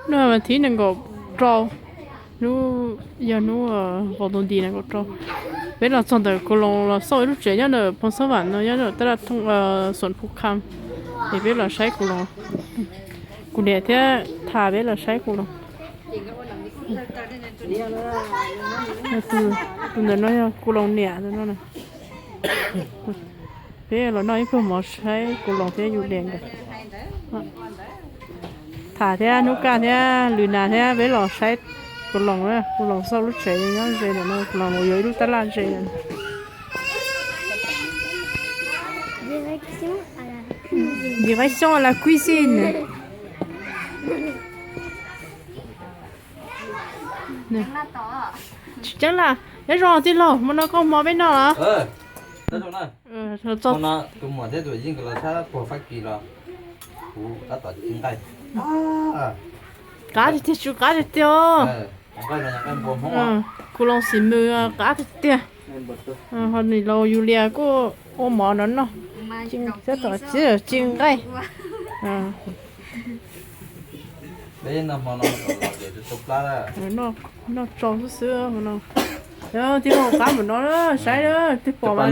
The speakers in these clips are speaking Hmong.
Hnub thib nees nkaum rau, hnub, yog hnub vaus tus nti nees nkaum rau, peb los txog ntawm Koos Loos los xauj ib lub tsev nyob ntawm Phoos Xab Vam no, nyob ntawm tab laj thooj Xuam Phu Kham, es peb los saib Koos Loos. Kuv niam thiab Thas peb los saib Koos Loos. Tus ntawm no yog Koos Loos niam no. Peb los noj ib pluag mov saib Koos Loos thiab Yus Lias nkawd. Tham thiab Nub Kaj thiab Lwm Nas thiab peb los saib Koos Loos, Koos Loos xauj lub tsev nyob ze ntawm no, Koos Loos yuav ib lub tab laj ze. Direction à la cuisine. Tsis ceeb laj, nyob zoo tij laug, hmo no koj hmo peb noj los? Qab tiag tiag, tsw qab tiag tiag. Koos Loos xim mws qab tiag tiag. Ho nim laus Yus Lias kuj ua mov no noj, tab tom txiv tsis nqaij. Noj tsau xwb xwb no. Tij laug qab npaum no, saib twb pom mas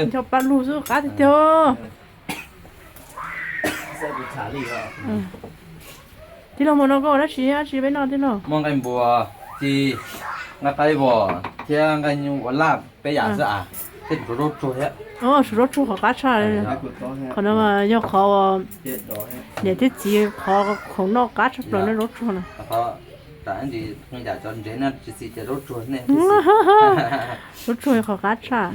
ncho pa lug xwb, qab tiag tiag. Tij laug, hmo no koj ua dab tsi, dab tsi peb noj tij laug? Muaj nqaij npua, ci, nqaij qaib vos thiab nqaij nyuj ua laj peb yam xwb as. Thiab kuv suav zaub tsuag thiab. Suav zaub tsuag qhov qab tshaj. Qhov no mas yog qhov niam thiab txiv qhov khoom noj qab tshaj plaws na, zaub tsuag na. Tam ntsis yam cov ntsev na tsis xis ces zaub tsuag ne. Zaub tsuag qhov qab tshaj.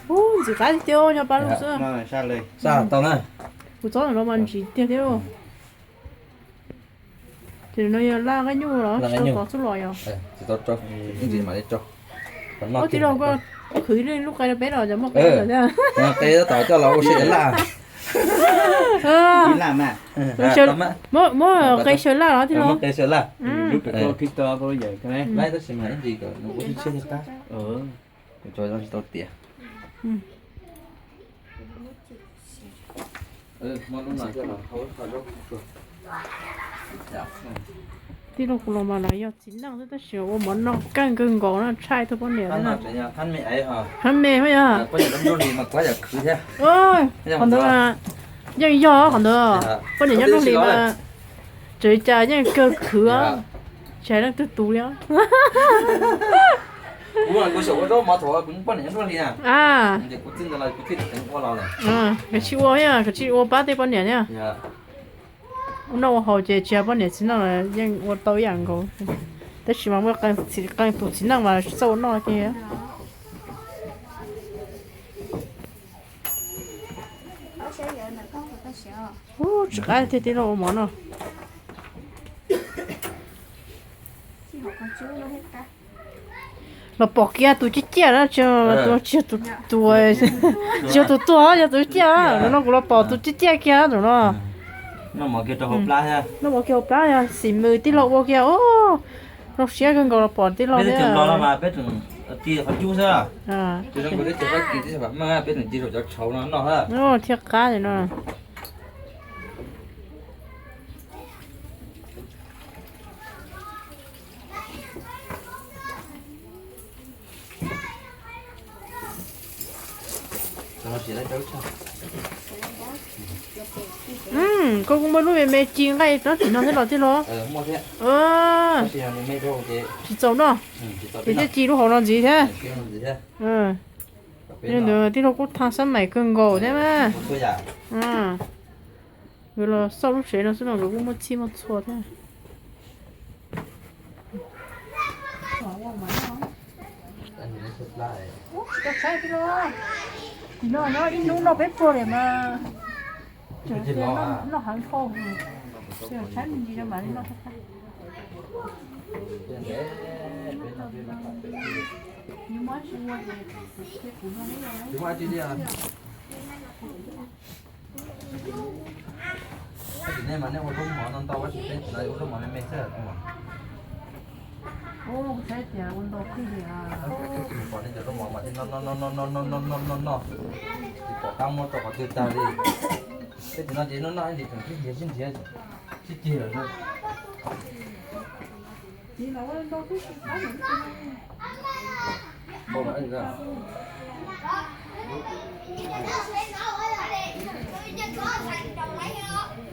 Ub, ntxim qab tiag tiag, nyob pab lug xwb. Kuv txob ntawm no mas ntsim tiag thiab. Ces no yog laj nqaij nyuj los tsis tau txhob los yog? Ub, tij laug, koj khwv lub qe rau peb los cov muaj qe lawm thiab. Qe tab tom coj los ua si laj. Muab qe xyaw laj los tij laug? Tab sis mas ib ntsis kom nws ua tib tshiab thiaj qab. Tsis tau tiav. Tij laug, kuv los mas los yog txiv neej xwb tab sis ua mov noj kaj kawg nkaus no, tshaj tug poj niam. Hab me, hab me yog. Qhov ntawd yeej yog qhov ntawd, poj niam nyob nroog hlis mas tseem li cas yeej kawg khwv, tsis hais leej twg tus li. Kav tsij ua, kav tsij ua pab tej poj niam thiab. Ua noj ua haus ces tsis hais poj niam txiv neej los yeej ua tau ib yam nkaus. Tab sis mas muaj qee tus txiv neej mas tsis txawj ua noj kiag. Ub, tsis qab tiag tij laug ua mov no. Los pom kiag tus ciaj ciaj na, tsis yog tus tuag, yog tus ciaj, tus no kuv los pom tus ciaj ciaj kiag tus no. Noj mov kiag hauv plab, yog xim mws tij laug ua kiag, zoo siab kawg nkaus los pom tij laug thiab. Thiab qab li no. Koj kuj muaj lub me me ci nqaij rab phim no thiab los tij laug? Tsis txaus no, ces thiaj ci lub hauv no ntxiv thiab. Ntawd tij laug kuj thaj xab maim kawg nkaus thiab mas. Nkawd los xauj lub tsev no xwb los nkawd kuj muaj txhij muaj txhua thiab. Ib hnub noj peb pluag li mas. Noj heev dhau, tshaib me ntsis no mam li noj. Nej mas nej ua zaub mov no ntau, ua zaub mov me me xwb. Ua saib tias ua ntau khwb li. Pom nej cov zaub mov mas thiaj noj noj noj noj noj noj noj noj noj, tsis pom qab muab rau qhov twg tag li. Tej tim no ces noj noj ib ntsis tseem sib nrhiav sib nrhiav, sib ceg lawm. Tau lawm.